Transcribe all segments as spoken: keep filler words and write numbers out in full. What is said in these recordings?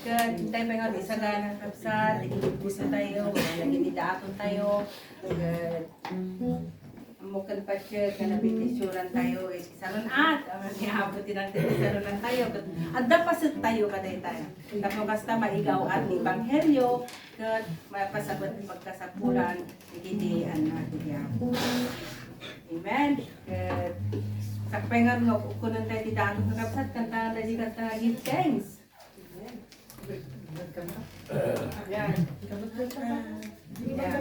Ket intay pay nga isagana, kabsat, dagiti pusotayo, dagiti datontayo, ket ammok ken patien nga nabendisionan tayo, iti sarun-at, amen, ni Apo ti nagdidisarunantayo, ket adda pasettayo kadayta. Tapno kasta, maigaw-at ti ebanghelio, ket mapasabet ti pagkasapulan dagiti annak ti Apo. Amen. Ket sakbay nga, no, kunontayo ti daton nga kabsat, kantaentayo ti kanta nga Give Thanks. Yan. Yan.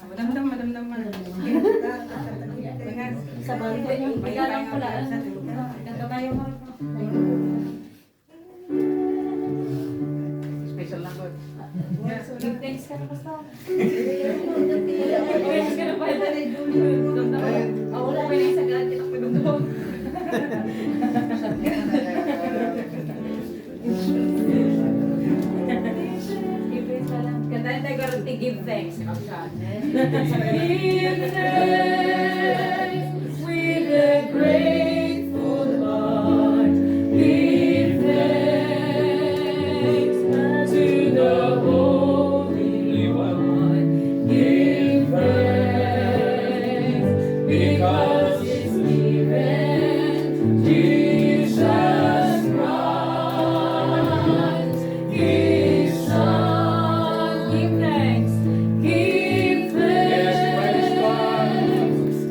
Madamdam, madamdam, madamdam. Sa balkon yung pigalang pala. Kanta tayo, Marco. Special number. Give thanks ka na, Pastor. Give thanks ka na pala. Ah, wala pa yung sagad, kita pa doon. Give thanks ka lang. Kantahan tayo karon ti Give Thanks. Give thanks with a grateful heart. Give thanks to the Holy One. Give thanks because it's given Jesus Christ. Give thanks. Give thanks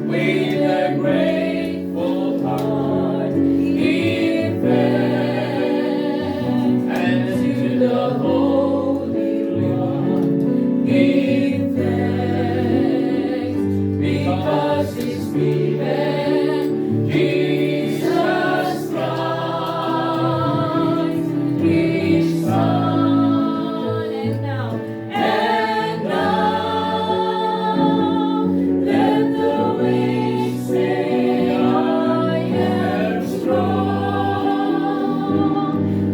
with a grateful heart. Give thanks and to the Holy One. Give thanks because it's given Jesus Christ, His Son. And now, and now, let the weak say, "I am strong."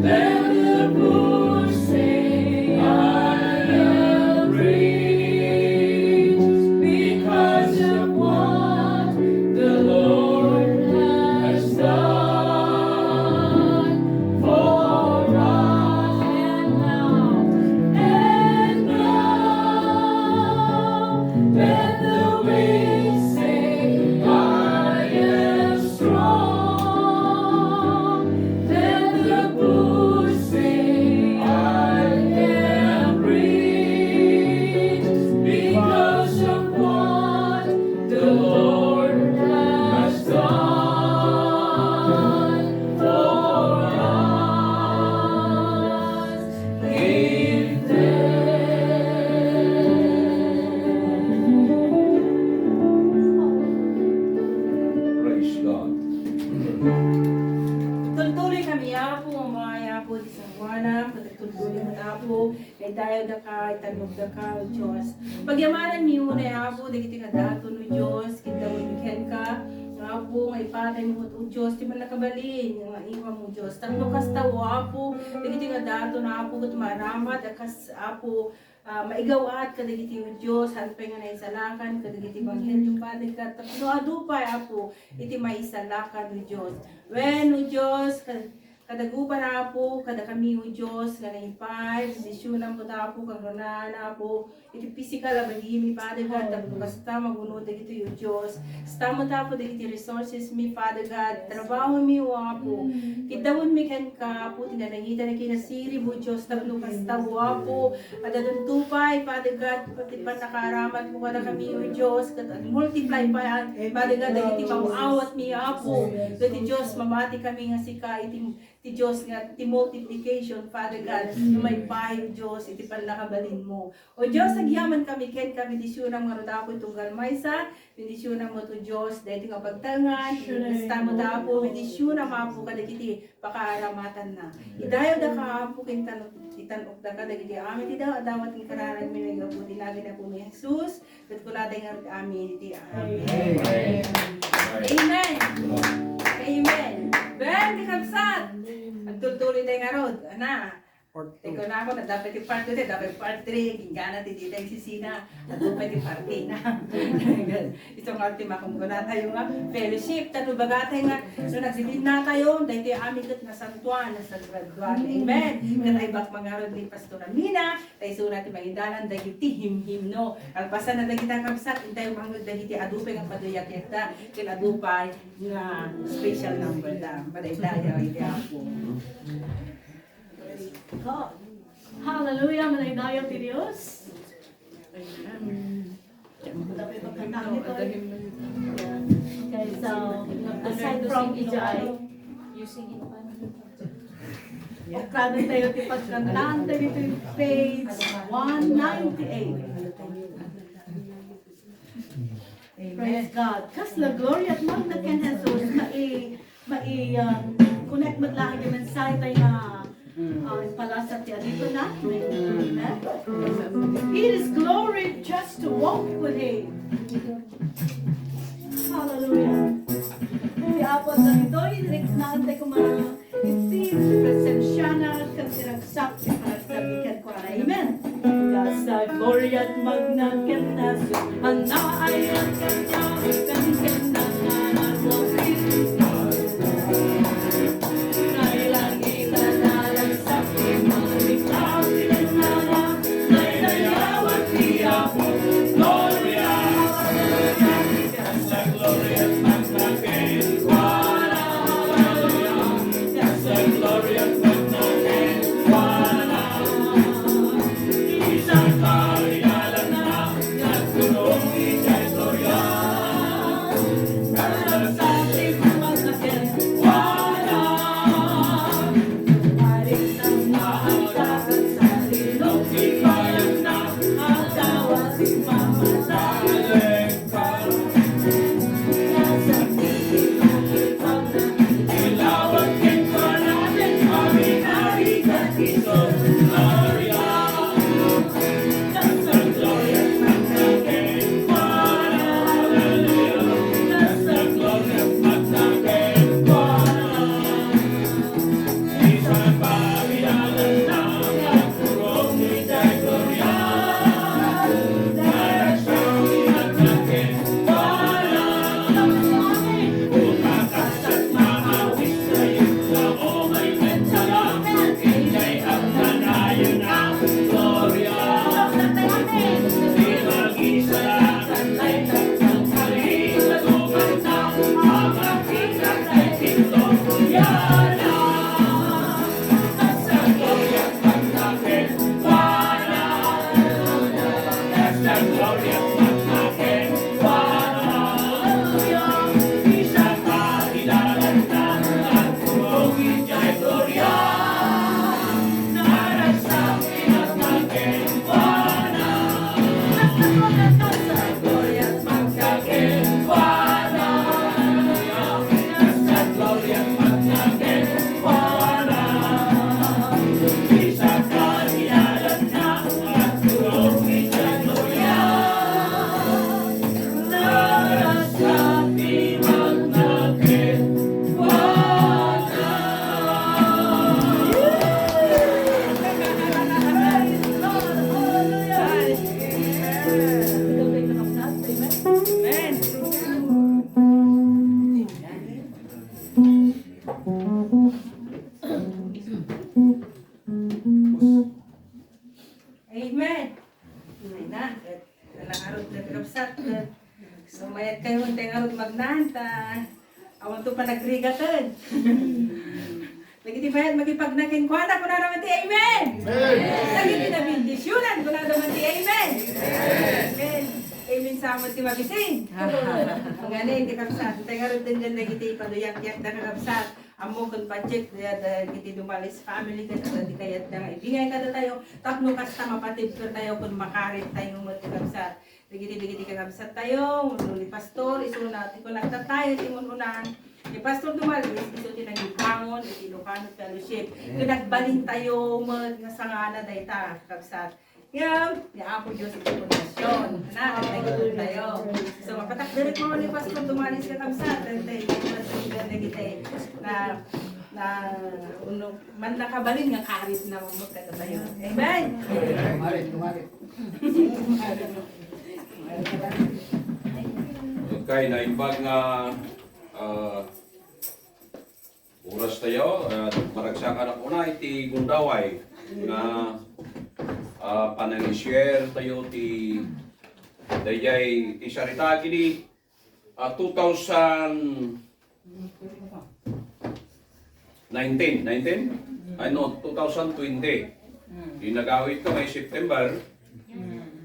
Let the poor say, "I am rich," because of what the Lord has done for us. And now, and now, let the weak say, "I am strong." Let the poor say, "I am rich because of what the Lord has done for us." Give thanks. Praise God. Tultuloy kami, Apo, Ama, Apo, di sanguanam, ket tultuloy met, Apo, nga idayaw daka, itannog daka, O Dios. Pagyamanan mi unay, Apo, dagiti nga daton, O Dios, kiddawen mi kenka, nga, Apo, nga ipatay mi met, O Dios, ti mannakabalin nga imam, O Dios. Tapno kasta, O Apo, dagiti nga daton, Apo, ket maaramat a kas, Apo, ah, maigaw-at kadagiti, O Dios, haan pay nga naisalakan kadagiti ebanghelio, Father God, tapno adu pay, Apo, iti maisalakan, O Dios. Wen, O Dios, ka-, kadagupan, Apo, kadakami, O Dios, nga naipay, bendisionam met, Apo, kangrunaan, Apo, iti pisikal a bagimi, Father God, tapno kasta, magunod dagitoy, O Dios. Kasta met, Apo, dagiti resources mi, Father God, trabaho mi, O Apo. Kiddawen mi kenka, Apo, ti nanangita nga kinasirib, O Dios, tapno kasta, O Apo, adda dun tupay, Father God, ti pannakaaramat mo kadakami, O Dios, ket multiply pa, Father God, dagiti maaw-awat mi, Apo, ket ti Dios, mamati kami nga sika iti, ti Dios nga ti multiplication, Father God, no maipay, O Dios, iti pannakabalin mo. O Dios, agyaman kami kenka, bendisionam ngarud, Apo, itunggal maysa, bendisionam met, O Dios, daytoy nga pagtaengan, kasta met, Apo, bendisionam, Apo, kadagiti pakaaramatanna. Idayaw daka, Apo, ken tan-, itan-ok daka dagiti amin ti daw-, dawat ken kararag mi, maigapu ti nagan ni Apo mi Jesus, ket kunatay ngarud amin iti amin. Amen. Amen. Amen. Ben, ti kabsat. Agtultuloy tayo ngarud. Ana, Part two. Ti kunako, adda pay ti part two, adda pay part three, inggana ti dita agsisina, adda pay ti partina. Isu nga ti makunkunatayo nga fellowship, tapno bagatay nga, no, nagdidinatayo, daytoy amin ket nasantuan, nasagraduan. Amen. Amen. Ket ay bak mangarod ni Pastora Mina, ta isuna ti mangidalan dagiti himhimno. Kalpasan na dagita, kabsat, intayo mangngeg dagiti adu pay nga paduyakyakda, ken adu pay nga special number da. Madaydayaw iti Apo. Hallelujah, madaydayaw ti Dios. Amen. Okay, so, aside from Ijay, ukkanen tayo ti pagkantaan tayo ditoy page one ninety-eight. Praise God. Kasla Gloria at Magna ken Jesus, mai-, mai-, um, connect met laeng ti mensahe tayo nga, uh, palasat ti adito na. Amen. It is glory just to walk with Him. Hallelujah. Ti Apo dagitoy, riknaan tayo kuma-, Iti presensiana ken ti ragsak ti panagserbi kenkuana. Amen. Kasla Gloria at Magna ken Jesus, ania a kaniak ken ken nanganak. Kailangan ita naragsak ti marikna ti nanganak. Daydayawen ti Apo. Gloria. Amen. Ay na, ket nangarod na ti kabsat, ket sumayat kayo, intay ngarud magnaan, ta awanto panagrigatan. Dagiti bayat makipagna kenkuana, kunana met ti amen. Amen. Dagiti nabendisionan, kunana met ti amen. Amen. Amen. Amen sa met ti mabisin. Ngani, ti kabsat, intay ngarud diay dagiti paduyakyakda, kakabsat. Ammo ken patse, da-, dagiti Dumalis family, ket adda ti kayatda nga ibingay kadatayo, tapno kasta, mapatibkertayo ken makaarentayo met, kakabsat. Dagiti, dagiti kakabsattayo, wenno ni Pastor, isuna ti kunatayo ti mun-unan. Ni Pastor Dumalis, isu ti nangibangon iti Ilocano Fellowship. Ken agbalintayo met nga sangana dayta, kakabsat. Ngem ni Apo Dios iti pundasyon. Na, nagtultayo. So, mapatakderek mo ni Pastor Dumalis, kakabsat, dagiti, dagiti, na, Na, uno, man nakabalin nga karit na mamut kadatayo. Amen. Kumarit, kumarit. Okay, naimbag nga, ah, oras tayo, ah, maragsakan ako na iti gundaway nga, ah, panang-share tayo ti dayjay ti sarita kini, ah, two thousand nineteen, nineteen? Ay, no, two thousand twenty. Di nagawid kami September.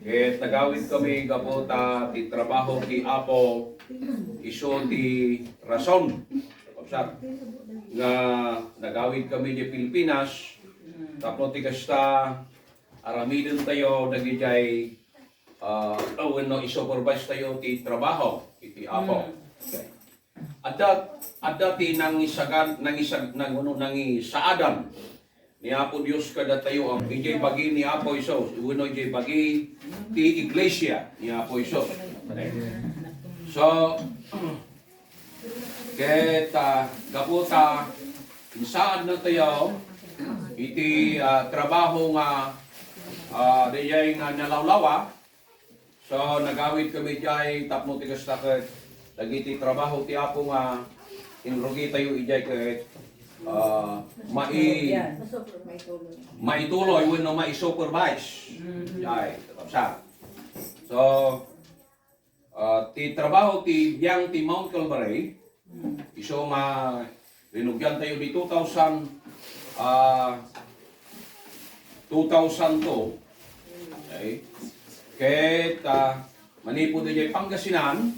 Ket nagawid kami gapu ta ti trabaho ti Apo isu ti rason. Kabsat, nga nagawid kami di Pilipinas, tapno ti kasta, aramiden tayo dagijay, ah, wenno isupervise tayo ti trabaho iti Apo. Adda, adda ti nangisagan, nangisag-, nang-, ano, nangisaadan ni Apo Dios kadatayo, ang ijay bagi ni Apo Jesus, wenno ijay bagi ti iglesia ni Apo Jesus. So, ket, ah, gapu ta insaad na tayo iti, ah, trabaho nga, ah, dayjay nga nalawlawa, so, nagawid kami jay tapno ti kasta ket dagiti trabaho ti Apo nga inrugi tayo ijay ket, ah, mai-, maituloy wenno mai-supervise. Jay, kabsat. So, ah, ti trabaho ti biang ti Mount Calvary, isu nga rinugian tayo di two thousand, ah, two thousand two. Okay? Ket, ah, manipud idiay Pangasinan,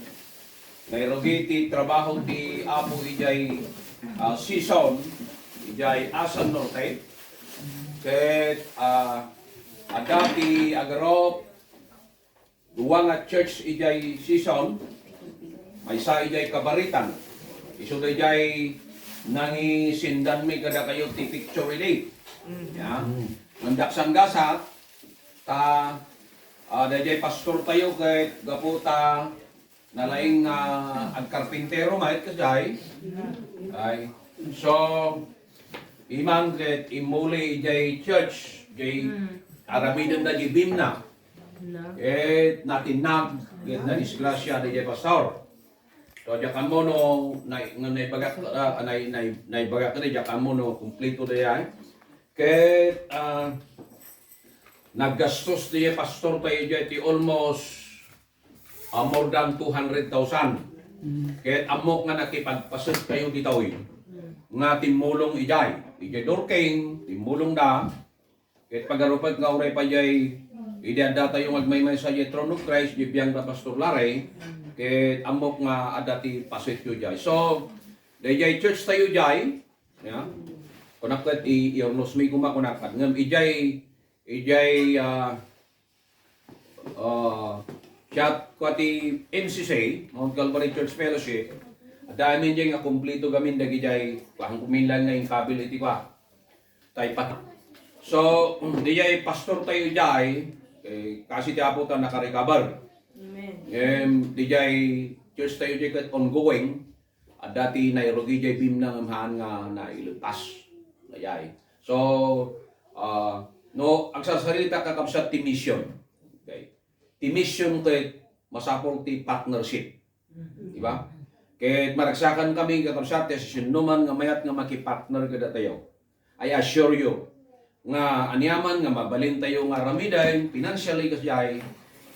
nairugi ti trabaho ti Apo idiay, ah, Sison, idiay Asan Norte. Ket, ah, adda ti agarup, dua nga church idiay Sison, maysa idiay Kabaritan. Isu dayjay nangisindanmi kadakayo ti picture idi. Ya. Ngem daksan gasat, ta, ah, dayjay pastor tayo ket gapu ta nalaing nga agkarpintero met, kasjay. Ay. So, imang ket immuli idiay church, jay aramiden da di bimna. Ket natinnag, ket nadisgrasia dayjay pastor. So, diak ammo no, nay-, nga naibagak, ah, nay-, nay-, naibagak ni, diak ammo no, kumplito dayjay. Ket, ah, naggastos dayjay pastor tayo dayjay ti almost, ah, more than two hundred thousand. Ket ammok nga nakipagpaset kayo ditoy nga timmulong idiay. Idiay Dorking, timmulong da. Ket pagarup ket nga uray pay jay, idi adda tayo nga agmaymaysa jay Throne of Christ, jay biang da Pastor Larry, ket ammok nga adda ti pasetyo jay. So, dayjay church tayo jay, ya. Kunak ket i-, iurnosmi koma kunak, ngem ijay, ijay, ah, ah, chat ko ti M C C, Mount Calvary Church Fellowship, adda amin jay nga kumplito gamin dagijay, kuan ko minlan nga inkabil iti kua. Tay pat-, so, dijay pastor tayo jay, eh, kasi ti Apo ta nakarecover. Amen. Em, dijay church tayo jay ket ongoing, adda ti nairugi jay bimna ngem haan nga nailepas. Dayjay. So, ah, no, agsasarita ka kabsat ti mission. Okay. Ti mission ket masapul ti partnership. Di ba? Ket maragsakan kami, kakabsat, ti siasinoman nga mayat nga makipartner kadatayo. I assure you nga aniaman nga mabalintayo nga aramiden financially kasjay,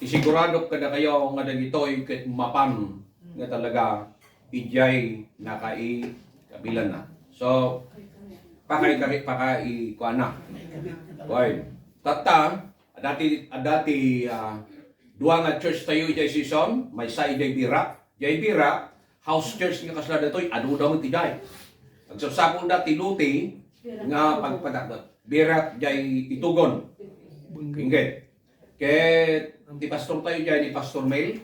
isiguradok kadakayo nga dagitoy ket mapan nga talaga idiay nakaikabilanna. So, pakai-, pakai-, kuana. Boy, tatta, adda ti, adda ti, ah, dua nga church tayo idiay Sison, maysa idiay Bira. Jay Bira, house church nga kasla datoy, adu da met idiay. Agsapsapul da ti lote nga pagpadak-, Bira jay Itugon. Inggit. Ket ti pastor tayo jay ni Pastor Mel,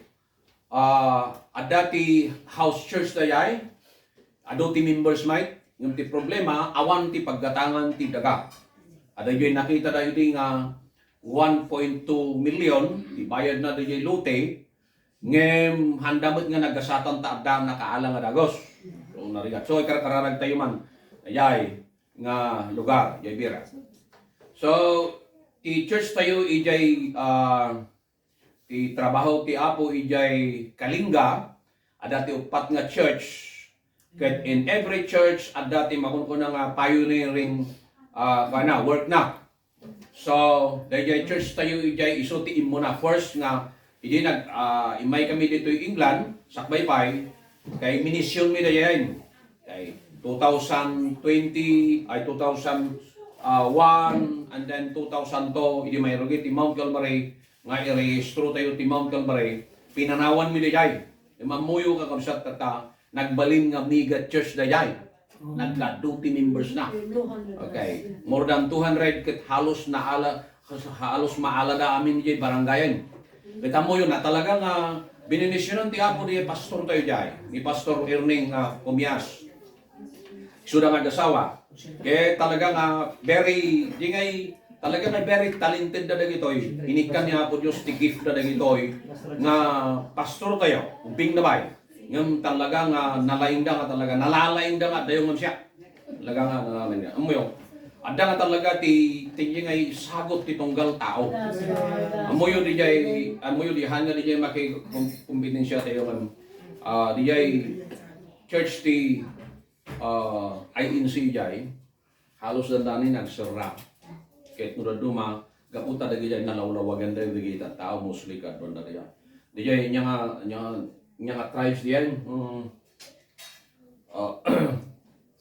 ah, adda ti house church dayjay, adu ti members met, ngem ti problema, awan ti paggatangan ti daga. Adda jay nakita da idi nga one point two million ti bayadna dayjay lote, ngem handa met nga nagasatan ta adda nakaalang a dagus. So, narigat. So, ikarkararag tayo man. Daydiay nga lugar, diay Vera. So, ti church tayo idiay, ah, ti trabaho ti Apo idiay Kalinga, adda ti uppat nga church. Ket in every church, adda ti makunkuna nga pioneering, ah, kana, work na. So, daydiay church tayo idiay isu ti immuna. First nga, idi nag, ah, immay kami ditoy England, sakbay pay, kay minision mi dayen. Kay two thousand twenty, ay, two thousand one, and then two thousand two, idi mayrugi ti Mount Calvary, nga irehistro tayo ti Mount Calvary, pinanawan mi dayen. Imammuyo, kakabsat, tatta, nagbalin nga mega church dayen. Nagkadu ti members na. Okay. More than two hundred ket halos naala, halos maalada amin diay barangayen. Ket ammoyo na talaga nga benedisionan ti Apo diay pastor tayo diay, ni Pastor Erning, ah, Comias. Isuda nga agasawa. Ket talaga nga very, di ngay, talaga nga very talented da dagitoy. Inikkan ni Apo Dios ti gift da dagitoy nga pastor tayo. Ubbing na bay. Ngem talaga nga nalaingda nga talaga, nalalaingda nga dayo ngem siya. Talaga nga nalalaingda. Ammoyo, adda nga talaga ti, ti ngay sagot ti tunggal tao. Ammoyo diay, ammoyo diay nga diay makikompetensya tayo ngem, ah, diay church ti, ah, I N C diay. Halos dandani nagserra. Ket no dadduma, gapu ta dagiti nalawlawagan dagiti tattao, mostly kaduan dagiti. Diay, nia nga, nia, nia nga tribes diay, mm, ah,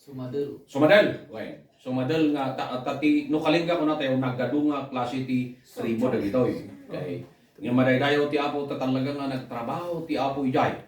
Sumadel. Sumadel, okay. Sumadel nga ta, ta ti, no Kalinga kuna tayo, nagadu nga klase ti tribo dagitoy. Okay. Nga madaydayaw ti Apo, ta talaga nga nagtrabaho ti Apo idiay.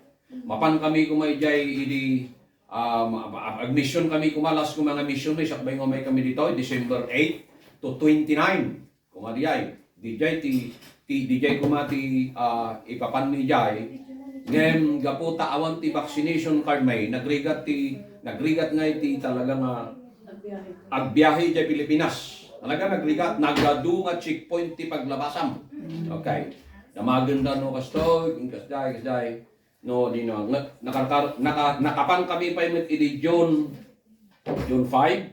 Mapan kami kuma idiay idi, ah, ma-, ma-, agmission kami kuma, last kuma nga mission mi, sakbay nga umay kami ditoy, December eight to twenty-nine. Kuma diay, diay ti, ti, diay kuma ti, ah, ipapan mi diay. Ngem gapu ta awan ti vaccination card may, nagrigat ti, nagrigat nga iti talaga nga agbiahe diay Pilipinas. Talaga nagrigat, nagadu nga checkpoint ti paglabasam. Okay. Damagenda no kastoy, kasdiay, kasdiay. No, di no. Nga, nakakar-, naka-, nakapan kami pay met idi June, June five.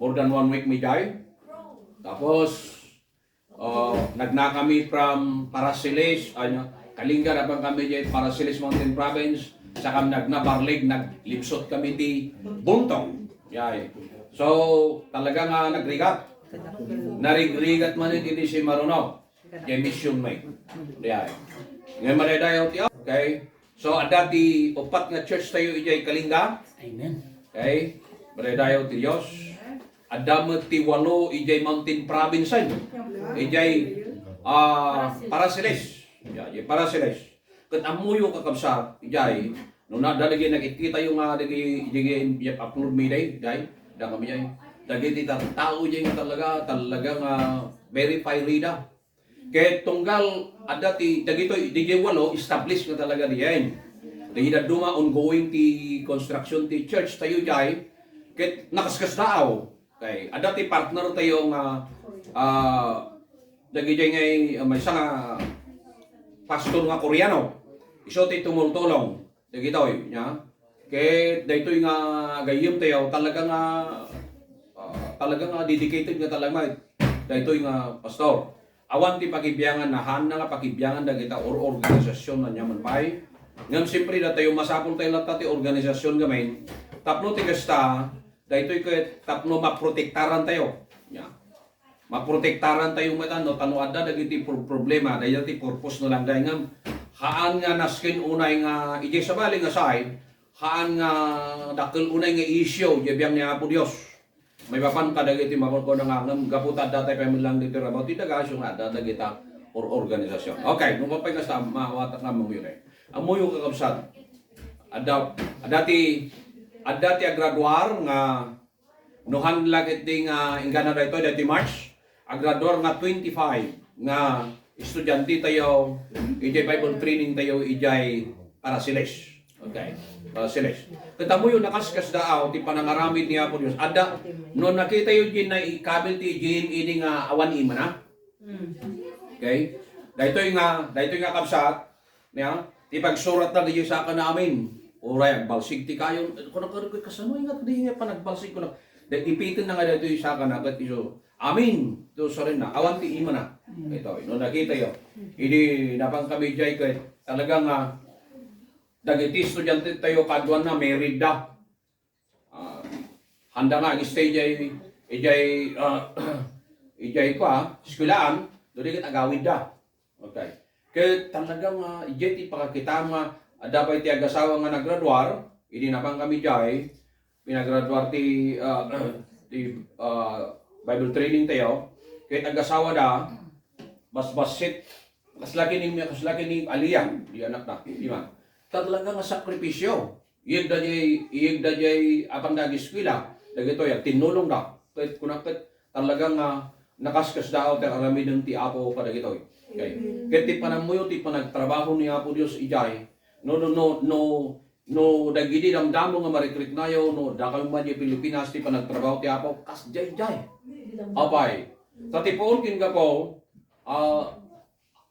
More than one week mi diay. Tapos, oh, nagna kami from Parasiles, ano, Kalinga, napan kami diay Parasiles Mountain Province. Saka nagna Barlig, naglibsot kami ti Buntong. Yay. So, talaga nga nagrigat. Narigrigat man idi si Maruno. Diay mission mi. Diay. Ngayon, madaydayaw ti, okay? So, adda ti upat nga church tayo idiay Kalinga. Amen. Okay? Madaydayaw ti Dios. Adda met ti walo idiay Mountain Province, ay. Idiay, ah, Parasiles. Yeah, idiay Parasiles. Ket ammoyo, kakabsat, idiay, no, na, dagiti nagkitayo nga dagiti, dagiti upload mi diay, diay, da kami diay. Dagiti tattao diay nga talaga, talaga nga very fiery da. Ket tunggal adda ti, dagitoy, dagiti walo, established nga talaga diay. Dagiti dadduma, ongoing ti construction ti church tayo diay, ket nakaskasdaaw. Okay, adda ti partner tayo nga, ah, dagiti ngay, ah, maysa nga pastor nga Koreano. Isu ti tumultulong dagitoy, nia. Ket daytoy nga gayyem tayo, talaga nga, ah, talaga nga dedicated nga talaga daytoy nga pastor. Awan ti pakibiangan, na haanna nga pakibiangan dagita or organisasyon ania man pay. Ngem siyempre, datayo masapul tayo latta ti organisasyon gamin. Tapno ti kasta, daytoy ket tapno maprotektaran tayo. Nia. Maprotektaran tayo met, no, ta no adda dagiti pro-, problema, dayta ti purpose no lang dayta ngem haan nga nasken unay nga, idiay sabali nga side, haan nga dakkel unay nga issue, idiay biang ni Apo Dios. Maipapan kadagiti makunkuna nga ngem gapu ta adda tay pamillang ditoy rabaw ti daga, isu nga adda dagita or-, organisasyon. Okay, no mapay kasta, maawatak nga ammoyo diay. Ammoyo, kakabsat. Adda, adda ti, adda ti agraduar nga no han la ketdi nga inggana daytoy, daytoy March, agraduar nga twenty-five nga estudiante tayo, idiay Bible training tayo, idiay Parasiles. Okay. Parasiles. Ket ammoyo, nakaskasdaaw ti panangaramid ni Apo Dios. Adda, no nakitayo diay naikabil ti G M A D nga awan imana. Mm. Okay? Daytoy nga, daytoy nga kabsat, nia, ti pagsuratna diay saka na amin. Uray, agbalsig ti kayo. Kuna, kuna, kasano nga di nga panagbalsig? Kuna, Da-, ipiten na nga daytoy sakana ket isu, "Amin," to sarenna. Awan ti imana. Ito, no, nakita yo. Idi napan kami jay ket talaga nga dagiti estudiante tayo kaduan na married da. Ah, handa nga ag-stay jay, ijay, ah, ijay ko, ah, eskwelahan, no di ket agawid da. Okay. Ket talaga nga, ijay ti pakakita nga, adda pay ti agasawa nga nagraduar, idi napan kami jay, pinagraduar ti, ah, ti, ah, Bible training tayo, ket agasawa da, basbasit, kasla kini, kasla kini Aliyah, di anak na, di man. Talaga nga sakripisyo. Iyeg da jay, iyeg da jay, apan da agiskwela, dagitoy, agtinnulong da. Ket kuna ket, talaga nga, nakaskasdaaw ti aramiden ti Apo kadagitoy. Okay. Ket ti panammuyo, ti panagtrabaho ni Apo Dios ijay, no, no, no, no, no, dagidi damdamo nga marikriknayo, no, dakayo man jay Pilipinas, ti panagtrabaho ti Apo, kas jay jay. Apay. Ta ti puon ken gapu, ah,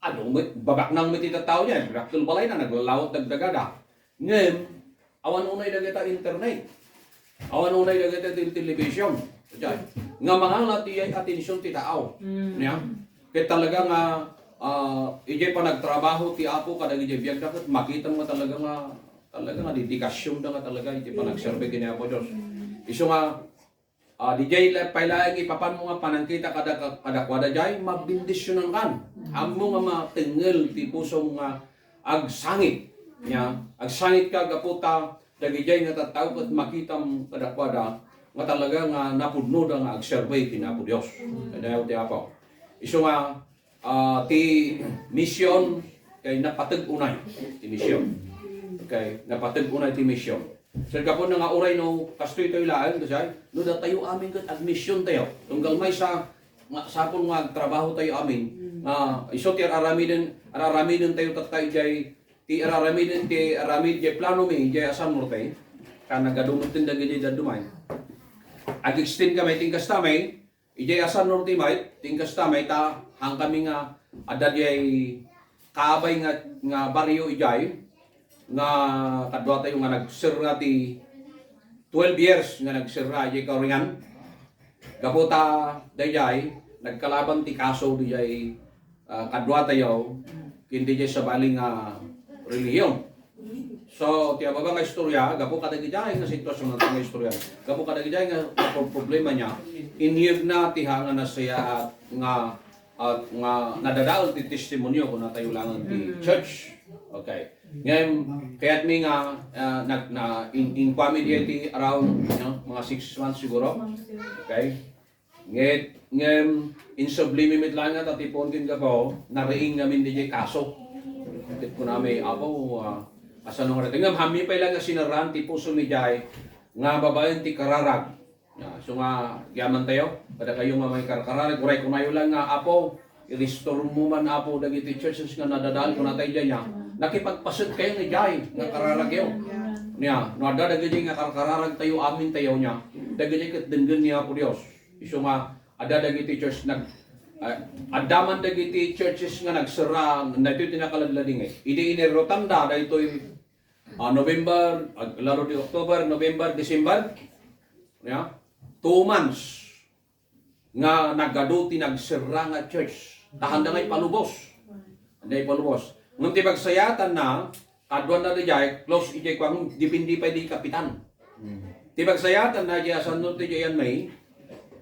Adu met, babaknang met iti tattao jay, dakkel balayna, naglalawet dagdagada. Ngem, awan unay dagita internet. Awan unay dagita ti television. Jay, nga mangala ti jay atension ti tao. Mm. Nia? Ket talaga nga, ah, ijay panagtrabaho ti Apo kadagiti biagda ket makita nga talaga nga, talaga nga dedikasionda nga talaga iti panagserbi ken ni Apo Dios. Isu nga, Ah, dijay la-, pay laeng ipapanmo nga panangkita kada-, kadakuada jay, mabendisionankan. Ammo nga matengngel ti pusom nga agsangit. Nia, agsangitka gapu ta dagijay nga tattao ket makitam kadakuada nga talaga nga napudnoda nga agserbi ken Apo Dios. Kadayaw ti Apo. Isu nga Ah, ti mission, kay napateg unay ti mission. Okay, napateg unay ti mission. Sir, gapuna nga uray no kastoy tayo laeng, kasay, no datayo amin ket agmission tayo. Tunggal maysa, nga sapul nga agtrabaho tayo amin, nga isu ti ar-aramiden, ar-aramiden tayo tatta ijay, ti ar-aramiden, ti aramid, ijay plano mi, ijay Asan Norte, ka nagadu met ti dagiti dadduma. Ag-extend kami, ti kasta mi, Ijay Asan Norte met, ti kasta met ta, hangkami nga adda diay kaabay nga, nga barrio ijay, nga kadua tayo nga nagserra ti twelve years nga nagserra ijay Kauringan. Gapu ta dayjay, nagkalaban ti kaso dijay ah, kadua tayo, ken dijay sabali nga relihiyon. So, ti ababa nga istorya, gapu kadagijay nga sitwasyon nga istorya, gapu kadagijay nga pro-, problema niya, inyegna ti ha nga nasayaat nga, at nga nadadael ti testimonio kuna tayo laeng ti church. Okay. Ngayon, kayat mi nga, ah, nag-, na, in, in family ti around, you know, mga six months siguro. Okay. Nget, ngem, insublimi met laeng nga ta ti puon ken gapu, nariing ngamin dijay kaso. Ket kunami, Apo, ah, kasano nga daytoy? Ngem, hammi pay laeng nga sinerraan ti puso mi jay, nga babaen ti kararag. Ah, so nga, yaman tayo, kadakayo nga mangikarkararag, uray kunayo laeng nga, Apo, i-restore mo man, Apo, dagiti churches nga nadadael, kuna tayo jay, nia. Nakipagpaset kayo ni jay, nga kararag kayo. Nia, no adda dagiti nga karkararag tayo, amin tayo, nia. Dagiti ket denggen ni Apo Dios. Isu nga, adda dagiti church nag-, ah, adda man dagiti churches nga nagserra, daytoy ti nakaladladingit. Idi inirrotanda, daytoy, ah, November, ag-, lalo di October, November, December, ya, two months nga nagadu ti nagserra nga church. Ta handa nga ipalubos. Handa ipalubos. Ngem ti pagsayatanna, kaduanna dijay, close ijay kuang, depende pay di kapitan. Ti pagsayatanna, dijay Asan Norte, dijay Anmay,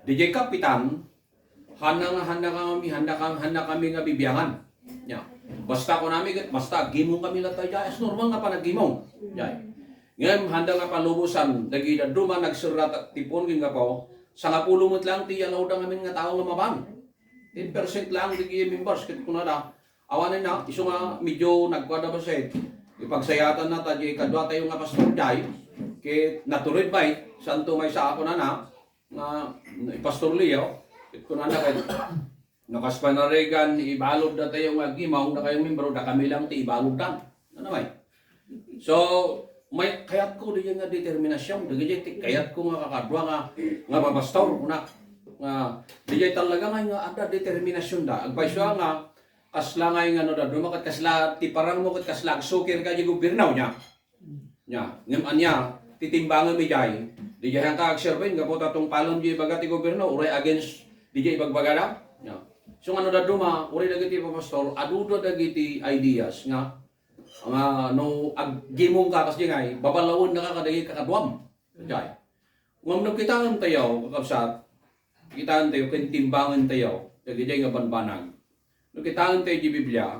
dijay kapitan, handa nga, handa kami, handa ka-, handa kami nga bibiangan. Ya. Basta kunami ket, basta aggimong kami latta, dijay, as normal nga panaggimong. Dijay. Ngem, handa nga palubosan, dagiti dadduma nagserra ta-, ti puon ken gapu, sangapulo met laeng ti allowed ngamin nga tao nga mapan. Ten percent laeng dagiti members, ket kunada, awanen na, isu nga medyo nagkuada bassit. Ipagsayatanna ta dijay kadua tayo nga pastor dijay, ket natured met, santo maysa a kunana, nga, Pastor Leo, ket kunana ket, no kas panarigan, ibalud datayo nga aggimong, dakayo membro, dakami laeng ti ibaluddan. Ano may? So, may kayatko dijay nga determinasyon, dagiti kayatko nga kakadua nga, nga mapastor, kuna, nga, dijay talaga nga, nga adda determinasyonda. Agpayso nga, kasla nga nga no dadduma ket kasla ti parangmo ket kasla agsukir ka di gobierno nia. Nia, ngem ania, ti timbangem ijay, Diay haanka agserbi gapu ta tungpalem diay ibaga ti gobierno, uray against diay ibagbagada. Ya. So, nga no dadduma, uray dagiti papastor, aduda dagiti ideas nga, nga no aggimongka kas diay, babalawennaka kadagiti kakaduam. Diay. Ngem no kitaentayo, kakabsat, kitaentayo, ken timbangentayo, dagiti nga banbanag. No kitaentayo iti Biblia,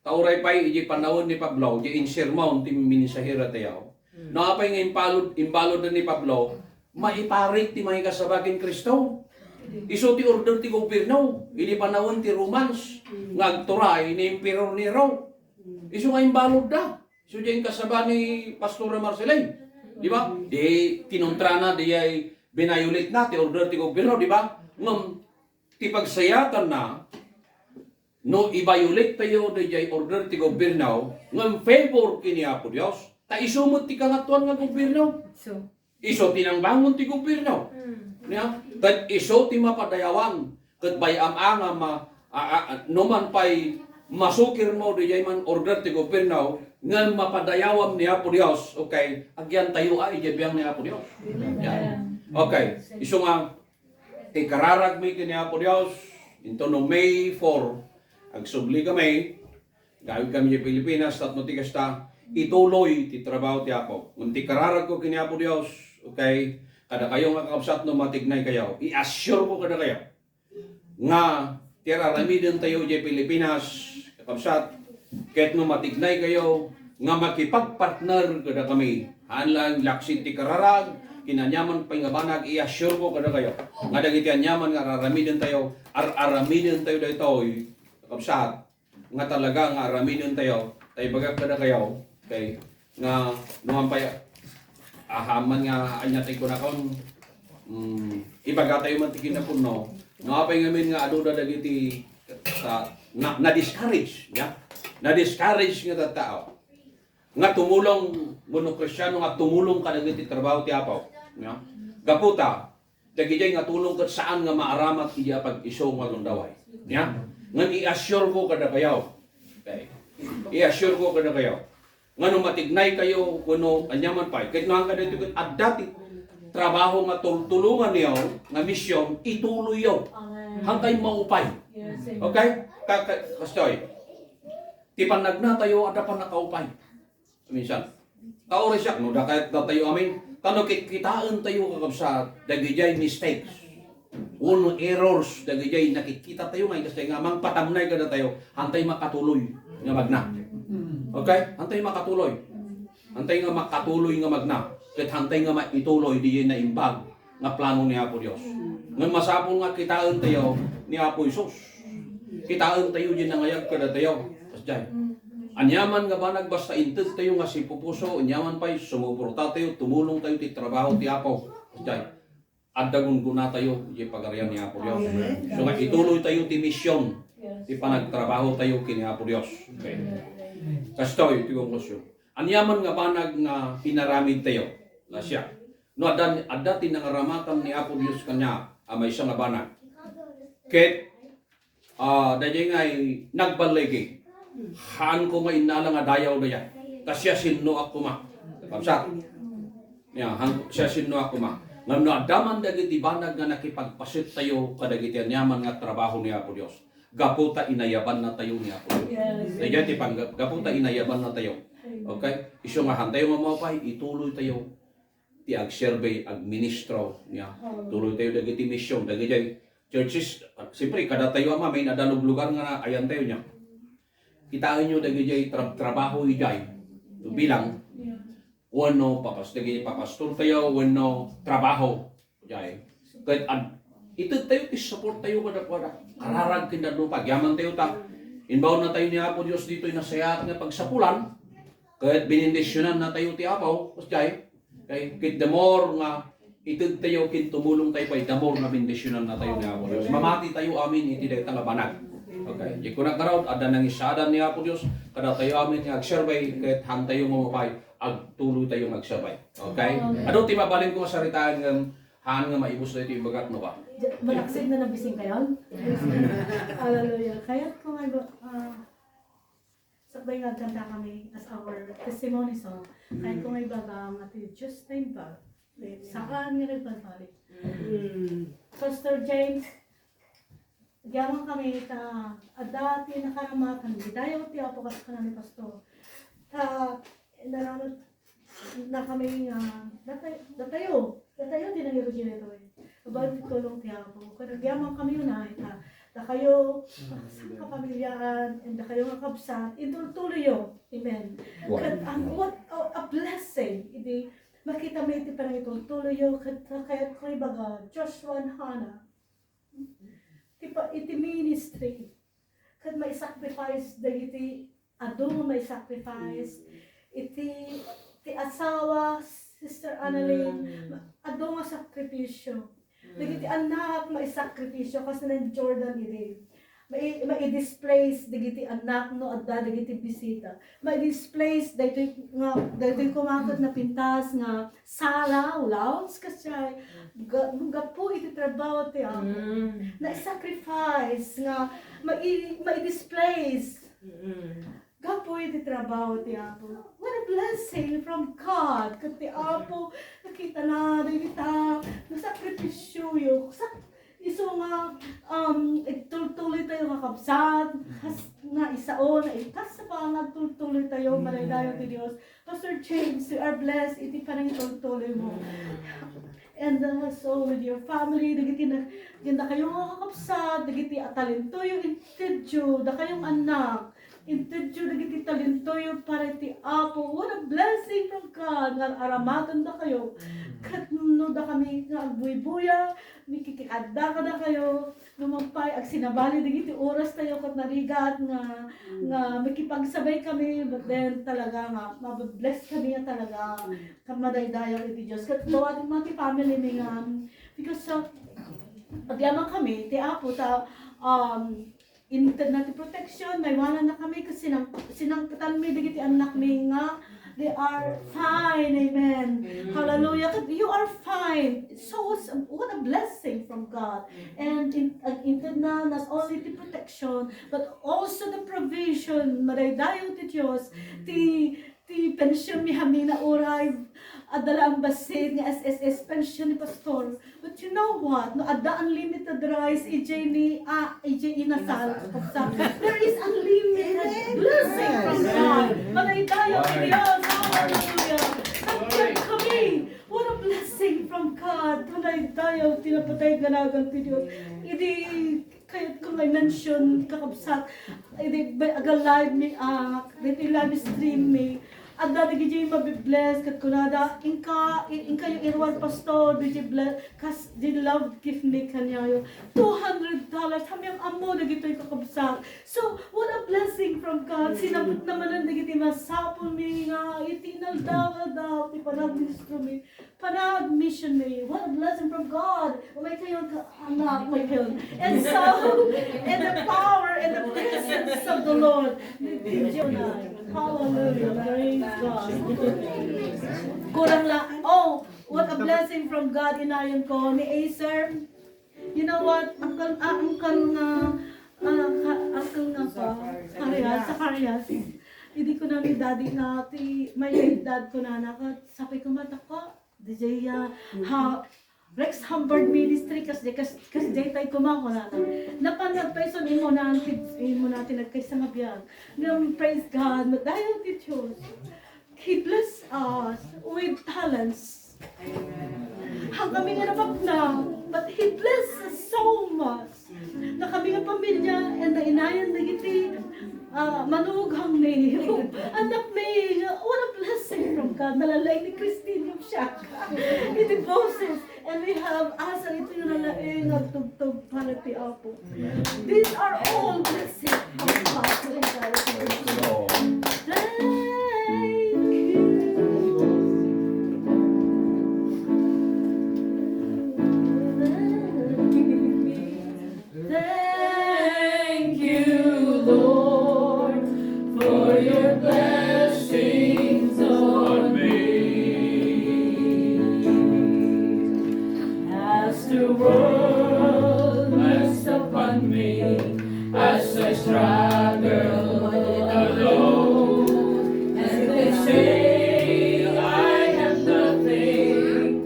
ta uray pay iti panawen ni Pablo, iti insermon ti mensahero tayo. Hmm. No apay nga imbalud, imbalud ni Pablo, maiparit ti mangikasaba ken Cristo. Isu ti order ti gobierno, iti panawen ti Romans, nga agturay ni Emperor Nero. Isu nga imbaludda. Isu diay inkasaba ni Pastora Marceline. Di ba? Di kinontrana, diay binayulit na ti order ti gobierno, di ba? Ngem, ti pagsayatanna, no ibayulit tayo diay order ti gobierno, ngem favor ken ni Apo Dios, ta isu met ti kangatoan nga gobierno. So, Isu ti nangbangon ti gobierno. Hmm. Nia? Ket isu ti mapadayawan. Ket bay-am a nga ma-, a, a, a, no man pay masukirmo diay man order ti gobierno, ngem mapadayawam ni Apo Dios, okay? Agyantayo a idiay biang ni Apo Dios. Amen. Yan. Okay. Isu nga, ti kararagmi ken ni Apo Dios, intono May four, agsubli kami, Gawi kami idiay Pilipinas, tapno ti kasta, ituloy ti trabaho ti Apo. Ngem ti kararagko ken ni Apo Dios, okay, kadakayo nga kakabsat, no matignay kayo, i-assure ko kadakayo nga ti ar-aramiden tayo idiay Pilipinas, kakabsat, ket no matignay kayo nga makipagpartner kadakami, haan lang laksid ti kararag, ken aniaman pay nga banag, i-assure ko kadakayo nga dagiti aniaman nga ar-aramiden tayo, ar-aramiden tayo daytoy, kakabsat, nga talaga nga aramiden tayo, ta ibagak kadakayo, okay, nga no man pay, aha man nga ania ti kunakon, mm, ibaga tayo man ti kinapudno, no apay ngamin nga aduda dagiti, ta-, na, na-discourage, ya? Na-discourage nga tattao nga tumulong, wenno Kristiano nga tumulong kadagiti trabaho ti Apo, ya? Gapu ta, Dagidiay nga tulong ket saan nga maaramat idiay pag-isu nga aldaw. Nia? Ngem i-assure ko kadakayo. Okay. I-assure ko kadakayo. Nga no matignay kayo, wenno aniaman pay. Ket no haan kadaytoy ket adda ti trabaho nga tultulongan niyo, nga mission, ituloy yo. Amen. Hantay maupay. Yes, amen. Okay? Ka-, ka-, kastoy. Ti pannagna tayo, adda pannakaupay. Minsan, ta uray siak, no, dakayat datayo amin, ta no kitkitaentayo, kakabsat, dagidiay mistakes, wenno errors, dagidiay nakitkitayo nga ikas nga mangpatamnay kadatayo, hantay makatuloy nga magna. Okay? Hantay makatuloy. Hantay nga makatuloy nga magna. Ket hantay nga maituloy diay naimbag nga plano ni Apo Dios. Ngem masapul nga kitaentayo ni Apo Jesus. Kitaentayo diay nangayab kadatayo. Kasdiay. Aniaman nga banag basta intedtayo nga sipupuso, aniaman pay sumuportatayo, tumulongtayo ti trabaho ti Apo. Kasdiay. Adda gunggonatayo diay Pagarian ni Apo Dios. Amen. So nga ituloytayo ti mission, ti panagtrabahotayo ken ni Apo Dios. Okay. Kastoy ti konklusion. Aniaman nga banag nga inaramidtayo, nga siak. No adda, adda ti nangaramatan ni Apo Dios kaniak a maysa nga banag. Ket, ah, daydiay nga nagballigi. Haanko nga innala nga dayaw daydiay. Ta siasinnoak koma. Kabsat. Ya, han-, siasinnoak koma. Ngem no adda man dagiti banag nga nakipagpasettayo kadagiti aniaman nga trabaho ni Apo Dios. Gapu ta inayabannatayo ni Apo Dios. Yes. Daydiay ti pangga-, gapu ta inayabannatayo. Okay? Isu nga hantayo nga maupay, ituloytayo ti agserbi, agministro, nia. Oh. Tuloytayo dagiti mission, dagidiay churches, siyempre, kadatayo a mamin, adda luglugar nga ayantayo, nia. Kitaenyo dagidiay tra-, trabaho idiay, bilang, wenno papas-, dagiti papastortayo, wenno trabaho, idiay. Ket ad-, itedtayo ti supporttayo kadakuada. Kararag ken dadduma, agyamantayo ta, imbaonnatayo ni Apo Dios ditoy nasayaat nga pagsapulan, ket benendisionannatayo ti Apo, idiay. Okay? Ket the more nga itedtayo ken tumulongtayo pay, the more nga bendisionannatayo ni Apo Dios. Mamatitayo amin iti dayta nga banag. Okay. Di kunak ngarud, adda nangisaadan ni Apo Dios kadatayo amin nga agserbi, ket hantayo nga maupay, agtuloytayo nga agserbi. Okay? Amen. Adu ti mabalinko nga saritaen ngem haan nga maibus daytoy ibagak, no ba? Ja-, malaksid na nabising kayon? Hallelujah. Kayat ko nga iba-, ah, sakbay nga agkantakami as our testimony song, kayat ko nga ibaga nga ti Diyos ti naimbag, Saan nga nagbalik? Mm. Pastor James, agyamankami ta adda ti nakarama ken daydayaw ti Apo kas kuna ni Pastor. Ta, naramat na kami nga, datay-, datayo, datayo ti nangirugi daytoy. Abaen ti tulong ti Apo. Ken agyamankami unay ta, dakayo, sangkapamiliaan, and dakayo nga kabsat, intultuloyyo. Amen. Wow. Ket, um, what a, a blessing. Idi, makitami iti panangitultuloyyo, ket kayatko ibaga, Joshua and Hannah. Ti pa-, iti ministry, ket maisacrifice dagiti adu nga maisacrifice. Iti, ti asawa, Sister Annalyn, Mm. adu nga sakripisyo. Mm. Dagiti annak, maisakripisyo, kas ni Jordan idi. Mai-, mai-displace dagiti annak no adda dagiti bisita. Mai-displace daytoy nga, daytoy koma ket napintas nga sala, lounge, kasjay. Ga-, gapu iti trabaho ti Apo. Mm. Nai-sacrifice nga mai-, mai-displace. Mm. Gapu iti trabaho ti Apo. What a blessing from God. Ket ti Apo, nakitana, dagita, nasakripisyoyo. Sak-, isu nga, um, agtultuloytayo nga kabsat, kas-, nga isao, nga ikas pa nga agtultuloytayo, Mm. madaydayaw ti Dios. Pastor James, we are blessed iti panangitultuloymo. Mm. And, uh, so with your family, dagiti na-, dagiti dakayo nga kakabsat, dagiti a talentoyo, intedyo, dakayong annak, intedyo dagiti talentoyo para iti Apo. What a blessing from God nga aramatendakayo. Mm. Ket no dakami nga agbuybuya, makikadda kadakayo, no mapay, agsinabali dagiti orastayo ket narigat nga, Mm. nga makipagsabay kami, but then talaga nga, mabe-bless kami nga talaga. Mm. Ket madaydayaw iti Dios. Ket dawaten met ti family mi nga, because, uh, agyamankami, ti Apo ta, um, intedna ti protection, maywanannakami, ket sinang-, sinangpetanmi dagiti annakmi nga they are fine. Amen. Mm. Hallelujah. Ket you are fine. So, what a blessing from God. Mm. And in-, uh, intedna not only the protection, but also the provision. Madaydayaw ti Dios. Mm. Ti Ti pensionmi hamina uray, adda la a bassit nga S S S pension ni Pastor. But you know what? No adda unlimited rice, idiay ni, ah, idiay inasal. Inasal. There is unlimited Amen. blessing from Amen. God. Madaydayaw ti Amen. Dios. Hallelujah. Nagpagkami. What a blessing from God. Madaydayaw ti napatay nga nagan ti Dios. Amen. Idi Kayatko nga i-mention, kakabsat, idi ba-, aga live mi, ah, ditoy live stream mi. Adda dagiti mabibless, ket kunada, "Inka, i-, inkayo iruar, Pastor, dagiti ble-, kas, di love gift mi kaniayo." Two hundred dollars, hamyam ammo dagitoy, kakabsat. So, what a blessing from God. Sinaput na manen dagiti masapul mi nga iti inaldaw-aldaw, ti panagministro mi. Panag mission mi. What a blessing from God. Umay kayo, ka-, anak, umay kayo. And so, and the power and the presence of the Lord. Hallelujah. Praise God. Kurang la. Oh, what a blessing from God, inayon ko ni Acer. You know what? Uncle, ah, uncle nga, ah, ka-, uncle nga pa, Zacarias, Zacarias. Idi kuna ni Daddy nga ti may dad kunana, ket sapay ko, "Matakko, D J, ah, ha, Rex Humbard Ministry, kas, kas, kas, daytay koma," kunana. Napan nagpayson, imo na ti, imo na ti nagkaysa nga biag. Ngem, praise God, madaydayaw ti Dios. He blessed us with talents. Amen. Haan kami nga napapna, but He blessed us so much. Na kami nga pamilya, and nainayon dagiti, ah, manugang mi. Anak mi, what a blessing from God. Nalalaing ni Christine yung siya. Iti boses. And we have, ah, sa ito yung nalaing, nagtugtog para ti Apo. These are all blessings of God. Thank you. Thank you, Lord, for your blessings on me. As the world looks upon me, as I struggle alone, and they say I have nothing,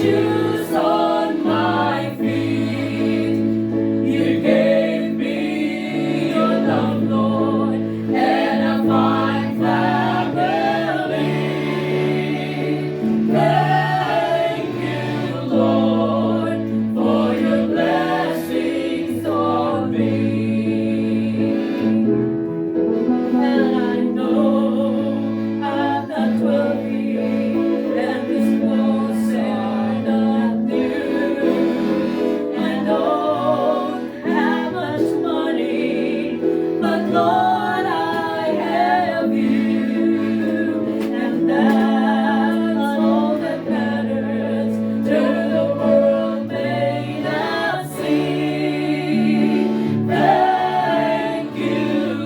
Shoes on my feet. You gave me your love, Lord, and a fine family. Thank you, Lord, for your blessings on me. And I know I'm not worthy, and these clothes are not new. I don't have much money, but Lord, I have you, and that's all that matters. Though the world may not see, thank you,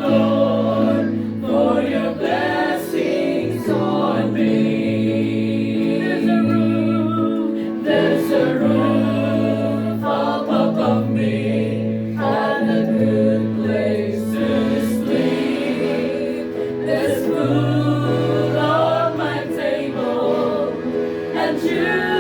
Lord, for your blessings on me. There's a roof, there's a roof up above me, and a good place to sleep. There's food on my table, and you